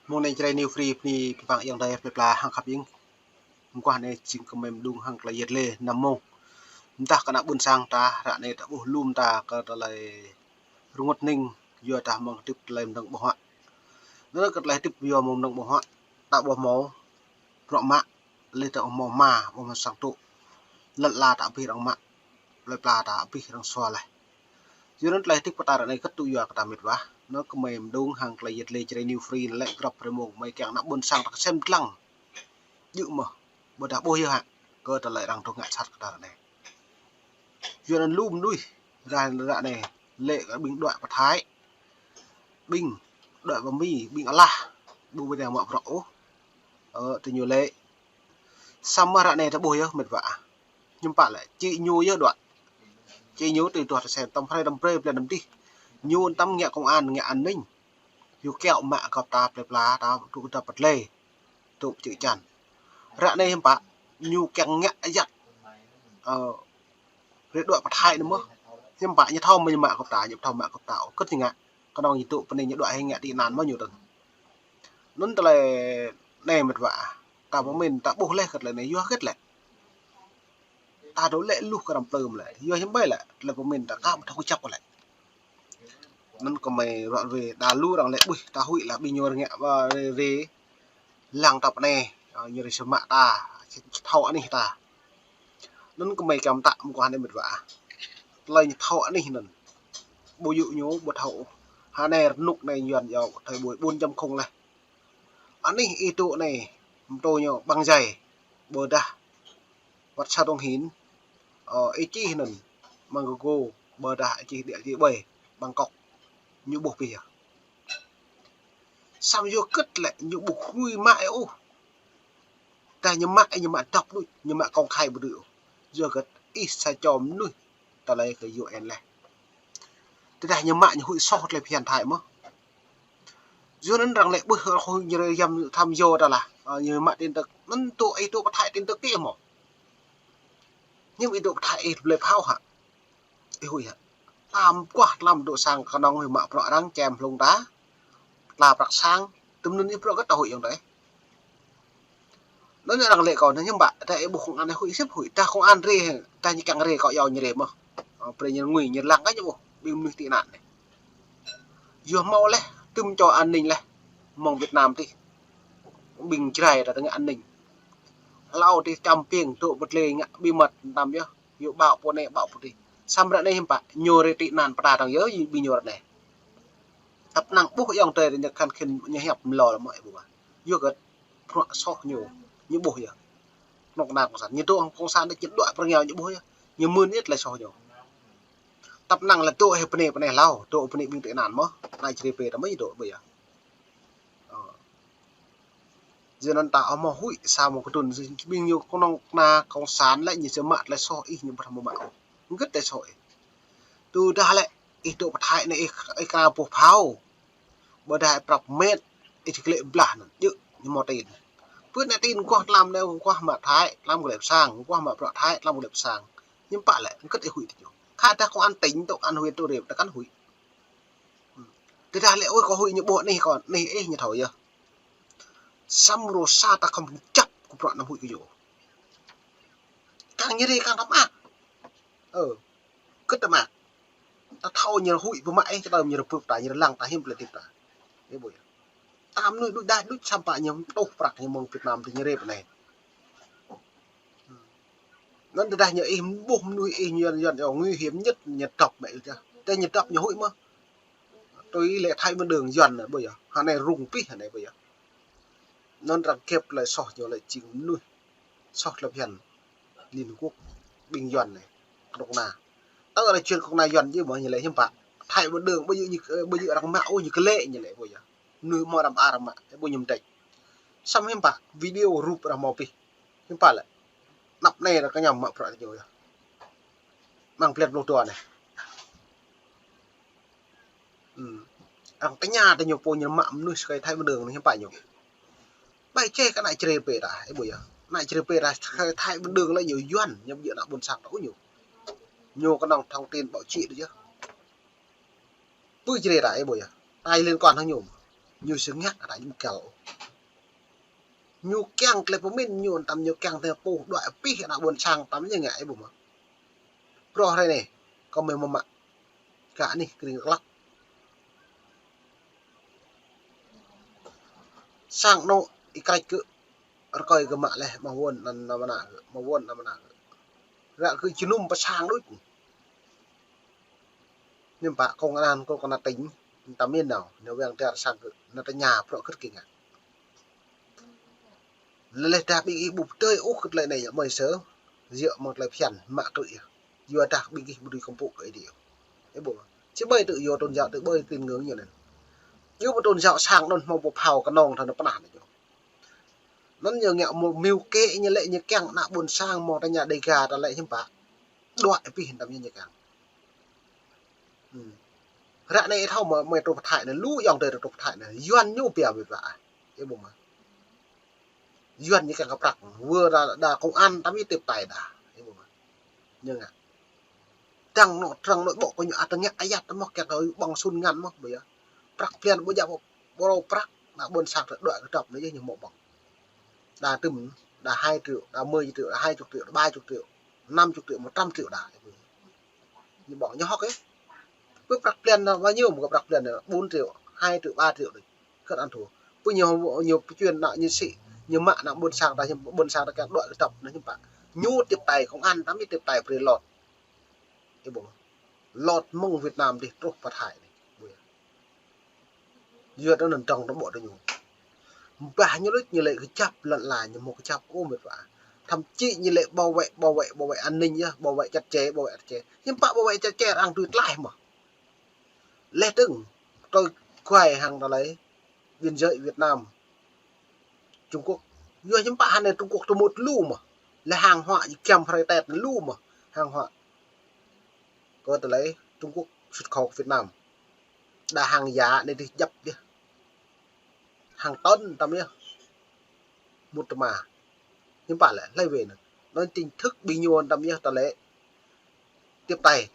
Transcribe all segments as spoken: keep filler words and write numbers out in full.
Mông anai Jrai New Free bơni pơpă ayŏng adơi plơi pla hăng khăp ing. Mơguah anai jing kơmơi mơđung hăng tơlơi yet lê năm mông. Mơdah kơ ană ƀôn sang ta, ră anai ta ƀuh lŏm ta kơ tơlơi rơngot hning, yua dah mơ̆ng hơdip tơlơi mơnơ̆ng ƀơ̆ng huă. Anŭn kơ tơlơi hơdip yua mơ̆ng mơnơ̆ng ƀơ̆ng huă, ta ƀu hmâo bruă mă, lĕ ta ƀu hmâo ama, ƀu hmâo sang tŭ. Lŏn ala ta abih arăng mă, plơi pla ta abih arăng sua laih. Yua anŭn tơlơi hơdip kơ ta ră anai kơt tŭ yua kơ ta mĕt wa. Anŭn kơmơi mơđung hăng tơlơi yet lê Jrai New Free anŭn lĕ grăp hrơi mông kơmơi kiăng ană ƀôn sang ta kơsem dlăng. Djơ̆ mơ̆, ƀôdah ƀuh yơh hă, kơ tơlơi arăng dŏ ngă sat kơ ta ră anai. Yua anŭn lu mơnuih, ră, ră anai, lĕ kơ ƀing đuaĭ pơ Thái, ƀing đuaĭ pơ Mi, ƀing alah, ƀu ƀu mă bruă ôh. Ơ, tơ ñu lĕ. Samơ̆ ră anai ta ƀuh yơh mĕt wa. Hiư̆m pă lĕ, čĭ ñu yơh đuaĭ. Čĭ ñu tui tuah tơsem, tăm hrơi tăm brơi, blan tăm dih. Ñu tăm ngă công an, ngă an ninh. Ñu kiaŏ mă gŏp ta plơi pla, ta tŭ ta pơtlê. Tŭ pơčư̆ čan. Ră anai hiư̆m pă, ñu kiăng ngă ayăt. Ơ, rê đuaĭ pơ Thái anai mơ̆. Hiư̆m pă, ñu thâo mơ̆ ñu mă gŏp ta, ñu thâo mă gŏp ta. Kơt ñu ngă, kơnơ̆ng ñu tŭ pơ anai ñu đuaĭ hĭ ngă tị nạn mơ̆ ñu tơ̆n. Anŭn tơlơi anai mĕt wa. Ta pơmĭn, ta ƀuh laih kơ tơlơi anai, yua hơget lĕ. Ta dŏ lĕ luh kơ răm plơm lĕ. Yua hiư̆m ƀai lĕ, tơlơi pơmĭn ta ka ƀu thâo kơjăp lĕ. Anŭn kơmơi ruă ruê, đa lu arăng lĕ ƀuh, ta huĭ lah ƀing ñu rơngiă, ơ, rê, rê, lăng ta pơ anai, ơ, ñu rê sơmă ta, thâo anih ta. Anŭn kơmơi kiăng mơtă mơguah anai mĕt wa. Tơlơi ñu thâo anih anŭn. Ƀu djơ̆ ñu, ƀu thâo. Hơnai rơnŭk anai Yuan yua, thâo ƀuh ƀun jăm khŏng laih. Anih ih tŭ anai, mơtô ñu ƀăng jai, ƀôdah wăt sa tông hin, ơ, ih čih anŭn, mơ̆ng Google, ƀôdah ih čih đia čih ƀơi, Bangkok, ñu ƀuh pih yơh. Samơ̆ yua hơget lĕ, ñu ƀu kơnui mă ih ôh. Tơdah ñu mă, ñu mă dŏp đôč, ñu mă công khai ƀu dưi ôh. Yua hơget, ih sa čô mơnuih, tơlơi kơ U N laih. Tơdah ñu mă ñu huĭ soh tơlơi phiăn Thái mơ̆. Yua anŭn arăng lĕ ƀuh huĭ ñu yăm tham gia ta lah. Ơ, ñu mă tin tức. Anŭn tŭ ih tŭ pơ Thái tin tức kơ mơ̆. Ñu ih tŭ pơ Thái ih blơi phao hă. Ih huĭ hă. Tam kuah tlam dŏ sang kơnơ̆ng ih mă bruă arăng čem hlung ta. Tla prăk sang. Tơm anŭn ih bruă kơ ta huĭ yơh đơi. Anŭn arăng lĕ kâo anŭn hiư̆m pă, ta ih ƀuh công an huĭ sĭt huĭ, ta công an rê, ta ñu kiăng rê kâo yua ñu rê mơ̆. Ơ, brơi ñu ngui, ñu lăng kơ ñu ƀuh, ƀing mơnuih tị nạn anai. Yua hmâo laih, tơm čô an ninh laih, mơ̆ng Việt Nam tih. Ƀing Jrai ta tơngă an ninh. Hlâo tih čăm piêng, tŭ pơtlê ngă bí mật, tam yơh, yua ƀaŏ pô anai, ƀaŏ pô tih. Samơ̆ ră anai hiư̆m pă, ñu rê tị nạn pơ ta tăng yơh, ƀing ñu ră anai. Tăp năng ƀuh ayŏng adơi ñu khăn khĭn ñu hiăp mlâo lăm mơ̆ ih ƀuh. Yua hơget, bruă soh ñu, ñu ƀuh yơh. Kơnuk kơna cộng sản, ñu tŭ hăng cộng sản đôč, ñu đuaĭ pơ rơngiao ñu ƀuh yơh. Ñu mưn yơh tơlơi soh ñu. Tăp năng lĕ tŭ hĭ pơ anai pơ anai hlâo, tŭ pơ anai ƀing tị nạn mơ̆, anai Jrai pê ta mơ̆ ñu tŭ ƀơi yơh. Ơ. Yua anŭn ta hmâo huĭ sa mơ̆ng kơdŭn, ƀing ñu kơnuk kơna cộng sản lĕ ñu sơmă tơlơi soh ih ñu ƀu hmâo mă ôh. Hơget tơlơi soh ih. Tơdah lĕ ih tŭ pơ Thái anai ih, ih kơna boh phao. Ƀôdah ih prăp mĕt, ih či klĕ blah anŭn, djơ̆, ñu hmâo tin. Pơ anai tin mơguah tlam anai mơguah mă Thái, tlam kơ lĕ pơ sang, mơguah mă bruă Thái, tlam kơ lĕ pơ sang. Hiư̆m pă lĕ, hơget ih huĭ tơ ñu. Khă dah công an tỉnh, tŭ an huyện, tŭ rê, ta kăn huĭ. Tơdah lĕ ôi kâo huĭ ñu ƀuh anih kâo, anih ih ñu thâo yơh. Samơ̆ rô sa ta khŏm kơjăp kơ bruă anăm huĭ kơ ñu. Kang ñu rê kang ta mă. Ơ, kơt ta mă. Ta thâo ñu huĭ pơmă ih, kơ ta ñu rơbưp ta, ñu rơlăng ta, hiư̆m tơlơi hơdip ta. Ih ƀuh yơh. Ta mơnuih đuč đač đuč samơ̆ ñu tuh prăk ñu mơ̆ng Việt Nam tơ ñu rê pơ anai. Anŭn tơdah ñu ih ƀuh mơnuih ih Yuan, Yuan, Yuan nguy hiểm nhất ñu dŏp mă ih yơh. Tơ ñu dŏp ñu huĭ mơ̆. Tui lĕ Thái Bình Đường Yuan anai ƀuh yơh. Hơnai rŭng pih hơnai ƀuh yơh. Anŭn arăng kĕp tơlơi soh ñu lĕ jing mơnuih. Soh tơlơi phiăn. Liên Hợp Quốc ƀing Yuan anai. Kơnuk kơna. Tơ arăng chuyên kơnuk kơna Yuan djơ̆ mơ̆ ñu lĕ hiư̆m pă. Thái Bình Đường ƀu djơ̆ ñu, ƀu djơ̆ arăng mă ôh ñu kơ lĕ ñu lĕ ƀuh yơh. Mơnuih hmâo đăm ar mă, ƀu ñu mơdĕč. Samơ̆ hiư̆m pă, video rup arăng hmâo pih. Hiư̆m pă lĕ. Anăp anai arăng kơñăm mă bruă tơ ñu yơh. Amăng blan pluh dua anai. Ư. Arăng tơña tơ ñu pô ñu mă mơnuih sơkai Thái Bình Đường anai hiư̆m pă ñu. Ƀai čeh kơ ană Jrai pê ta, ih ƀuh yơh. Ană Jrai pê ta sơkai Thái Bình Đường lĕ ñu Yuan, ñu ƀu djơ̆ ană ƀôn sang ta ôh ñu. Ñu kơnơ̆ng thông tin báo chí đôč yơh. Pơ Jrai ta, ih ƀuh yơh. Ta liên quan hăng ñu. Ñu sơngă ta ñu kal. Ñu kiăng tơlơi pơmĭn ñu tăm ñu kiăng tơlơi pô đuaĭ pih ană ƀôn sang tăm ñu ngă ih ƀuh mơ̆. Prŏ hrơi anai, kâo mơi mă mă. Kơ anih kring klăk. Sang anŏ ih krač kơ rơkơi kơ mă leh, mơ̆ng wơ̆n anăn mơnă, mơ̆ng wơ̆n anăn mơnă. Ră kơ jơnum pơ sang đôč. Ñu pă công an, kơ công an tỉnh, tăm ñu nao, ñu weng tiar sang kơ, ñu tơña prŏ kơ kơ ngă. Leh dah ƀing ih ƀu pơdơi ôh kơ tơlơi anai yơh, mơi sơ, yơh mơ̆ng tơlơi phiăn, mă krư̆ yơh. Yua dah ƀing ih ƀu dưi kơmpŭ kơ Ơi Adai. Ih ƀuh. Či ƀơi tơ yua tôn giáo, tơ ƀơi tin ngưỡng ñu anŭn. Yua ƀu tôn giáo sang anŭn hmâo pơphao kơnơ̆ng thâo anŭn pơnah anŭn yơh. Anŭn ñu ngă mơ̆ mơ̆ng kơ ñu lĕ ñu kiăng ană ƀôn sang mơ̆ng tơña Dega ta lĕ hiư̆m pă. Đuaĭ pih tăm ñu ñu kiăng. Hm. Ră anai thâo mơ̆ mơi truh pơ Thái anai, lu ayŏng adơi truh pơ Thái anai. Yuan ñu pia mĕt wa. Ih ƀuh mơ̆. Yuan ñu kiăng kơ prăk. Wơ̆t đa, đa công an tăm ñu tiếp tay đa. Ih ƀuh mơ̆. Ñu ngă. Dăng anŏ, dăng anŏ ƀô̆ kơ ñu ăt ngă ayăt mơ̆ kiăng kơ ƀơ̆ng sun ngăn mơ̆ ƀu yơh. Prăk phiăn ƀu djăp ƀu rô prăk. Ană ƀôn sang ta đuaĭ kơdŏp anai yơh ñu hmâo ƀơ̆ng. Đa tơm, đa hai triệu, đa mười triệu, đa hai chục triệu, đa ba chục triệu, năm chục triệu, một trăm triệu đa. Ñu ƀơ̆ng ñu hŏk ih. Pơ prăk phiăn anai, bao nhiêu một cái prăk phiăn anai, bốn triệu, hai triệu, ba triệu đôč. Kơ ăn thua. Pơ ñu, ñu pơčuên ană ñu sĭ, ñu mă ană ƀôn sang ta, ƀôn sang ta kiăng đuaĭ kơdŏp anai hiư̆m pă. Ñu tiếp tay công an tăm ñu tiếp tay brơi lŏt. Ih ƀuh. Lŏt mơ̆ng Việt Nam dih truh pơ Thái anai. Yua anŭn dăng anŏ ƀô̆ ta ñu. Ƀah ñu lĕ ñu lĕ kơjăp lŏn ala ñu hmâo kơjăp ôh mĕt wa. Thậm chí ñu lĕ bảo vệ, bảo vệ, bảo vệ an ninh yơh, bảo vệ chặt chẽ, bảo vệ chặt chẽ. Hiư̆m pă bảo vệ chặt chẽ arăng tui tlaih mơ̆. Leh dơ̆ng, tui kuai hăng tơlơi biên giới Việt Nam, Trung Quốc. Yua hiư̆m pă hăng anai Trung Quốc tơmŭt lu mơ̆. Lĕ hàng hóa giăm hrơi Tết lu mơ̆. Hàng hóa. Kơ tơlơi Trung Quốc xuất khẩu Việt Nam. Đa hàng giả anai dih djăp dih. Hàng tấn tăm yơh. Mŭt tơma. Hiư̆m pă lĕ, hlơi wĕ anŭn. Anŭn chính thức ƀing ñu tăm yơh tơlơi tiếp tay.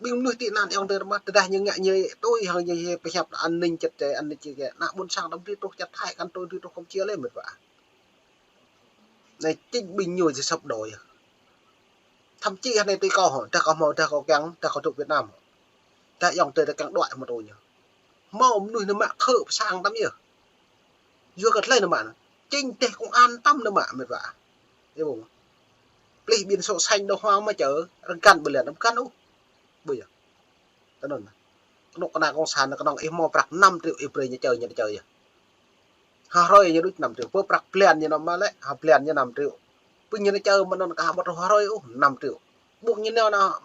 Ƀing mơnuih tị nạn ayŏng adơi mơ̆, tơdah ñu ngă ñu tui hăng ñu pơhiăp an ninh chặt chẽ, an ninh chặt chẽ. Ană ƀôn sang tăm dưi truh čar Thái kăn tui dưi truh Campuchia lĕ mĕt wa. Anai chính ƀing ñu či sập đổ yơh. Thậm chí hăng anai tui kâo hŏ, dah kâo hmâo, dah kâo kiăng, dah kâo dŏ Việt Nam hŏ. Dah ayŏng adơi dah kiăng đuaĭ hmâo tui ñu. Hmâo mơnuih ñu mă khă pơ sang tăm yơh. Yua kơ tơlơi ñu mă anŭn. Chính dêh công an tăm ñu mă mĕt wa. Ih ƀuh. Plih biển sổ xanh đàng hoàng mơ̆ čơ, arăng găn ƀơi lĕ anŭn găn ôh. Ƀu yơh. Tơ anŭn. Kơnuk kơna cộng sản anŭn kơnơ̆ng ih hmâo prăk năm triệu ih brơi ñu čơ ñu čơ yơh. Ha hrơi ñu đôč năm triệu. Pơ prăk blan ñu anŭn mă lĕ, ha blan ñu năm triệu. Pơ ñu čơ mơ̆n anŭn kơ ha ƀuh ha hrơi ôh năm triệu. Ƀuh ñu nao anŭn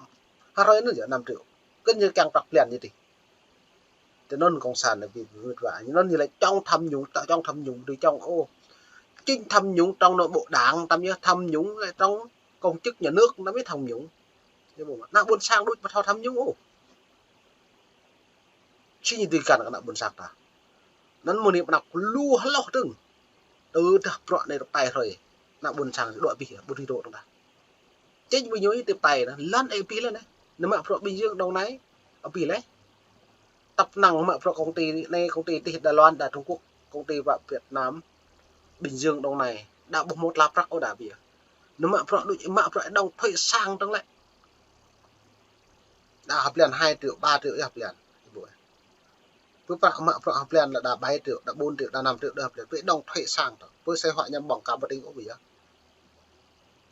ha hrơi anŭn yơh năm triệu. Kơ ñu kiăng prăk blan ñu dih. Tơ anŭn cộng sản anŭn ƀu, ƀu mĕt wa. Ñu anŭn ñu lĕ chống tham nhũng, ta chống tham nhũng, dưi chống ôh. Chính tham nhũng trong nội bộ đảng, tăm yơh tham nhũng lĕ trong công chức nhà nước, tăm yơh tham nhũng. Ană ƀôn sang đôč pơthâo tham nhũng ôh. Či ñu dưi găn kơ ană ƀôn sang ta. Anŭn mơ̆ng anai pơ anăp lu hloh dơ̆ng. Tơdah bruă anai rơpai hrơi. Ană ƀôn sang đuaĭ pih, ƀu dưi dŏ dơ̆ng tah. Chính ƀing ñu tiếp tay anŭn, lŏn ih abih leh anai. Ñu mă bruă Bình Dương, Đồng Nai, abih leh. Tăp năng mă bruă công ty anai, công ty tih Đài Loan, đa Trung Quốc, công ty pơ Việt Nam, Bình Dương, Đồng Nai, đa ƀuh hmâo tla prăk ôh đa ƀiă. Ñu mă bruă đôč, mă bruă đóng thuế sang dơ̆ng lĕ. Đa ha blan hai triệu, ba triệu yơh ha blan. Ih ƀuh. Pơ prăk mă bruă ha blan lĕ đa bảy triệu, đa bốn triệu, đa năm triệu, đa ha blan. Pơ đóng thuế sang tơ. Pơ sài hoạ ñăm ƀơ̆ng ka ƀơ̆ng ôh ƀiă.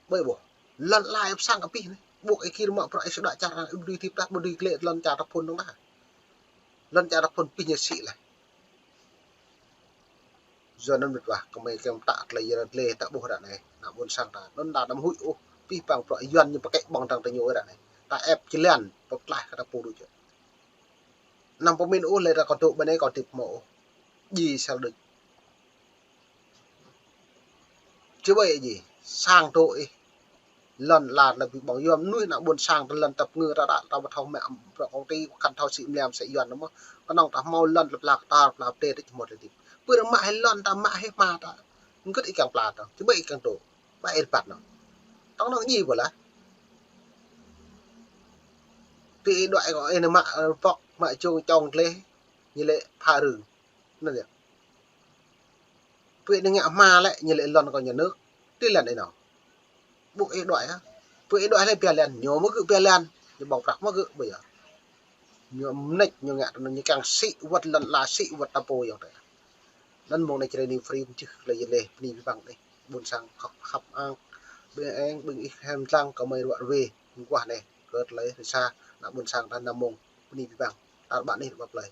Ƀơi ƀuh. Lŏn ala ih pơ sang abih anai. Ƀuh ih gir mă bruă ih sơđa čar arăng ƀu dưi tip tah, ƀu dưi glêh lŏn čar ta phŭn dơ̆ng tah. Lŏn čar ta phŭn pih ñu sĭ leh. Yua anŭn mĕt wa, kơmơi kiăng tă tơlơi yơh glêh ta ƀuh ră anai. Ană ƀôn sang ta. Anŭn đa anăm huĭ ôh. Pih păng bruă Yuan ñu pơkĕ ƀơ̆ng dăng tơ ñu ră anai. Ta ĕp čơlan, pơklaih kơ ta pô đôč. Anăm pơmĭn ôh lĕ ră kâo dŏ ƀơi anai kâo dĭp hmâo ôh. Djai sel đôč. Či ƀai djai, sang dŏ ih. Lŏn ala lĕ ƀu ƀơ̆ng yua mơnuih ană ƀôn sang ta lŏn ta pơngư ta đa ta ƀu thâo mă bruă công ty, khăn thâo sĭ mơliăm sĭ Yuan mơ̆. Kơnơ̆ng ta hmâo lŏn lăp lăp ta, lăp lăp tê ta či hmâo tơlơi dĭp. Pơ ră mă hĭ lŏn ta mă hĭ hma ta. Hơget ih kiăng pla ta. Či ƀai ih kiăng dŏ. Ƀai ih rơbat anŭn. Tơ̆ng anŭn djai ƀu lah. Tui ih đuaĭ kơ ih anai mă, ơ, pŏk, mă čông čông glêh. ñu lĕ pha rưng. Anŭn yơh. Pơ anai ngă hma lĕ, ñu lĕ lŏn kơ nhà nước. Tui lăn anai nao. Ƀu ih đuaĭ hă? Pơ ih đuaĭ lĕ pia lăn, ñu mơ̆ gơ̆ pia lăn, ñu ƀơ̆ng prăk mơ̆ gơ̆ ƀơi yơh. Ñu mơneč, ñu ngă tui anŭn, ñu kiăng sĭ wơ̆t lŏn ala, sĭ wơ̆t ta pô yơh tơ. Anŭn mơ̆ng anai Jrai News Free mơ̆ čih tơlơi yơh lĕ, bơni abih bang anai. Ƀôn sang khăp, khăp ang, ƀing eng, ƀing ih hem lăng kơ mơi ruă rơwe, mơguah anai, kơ tơlơi rơsa, ană ƀôn sang ta anăm mơ̆ng, bơni abih bang. Tar ƀar anai, bye bye.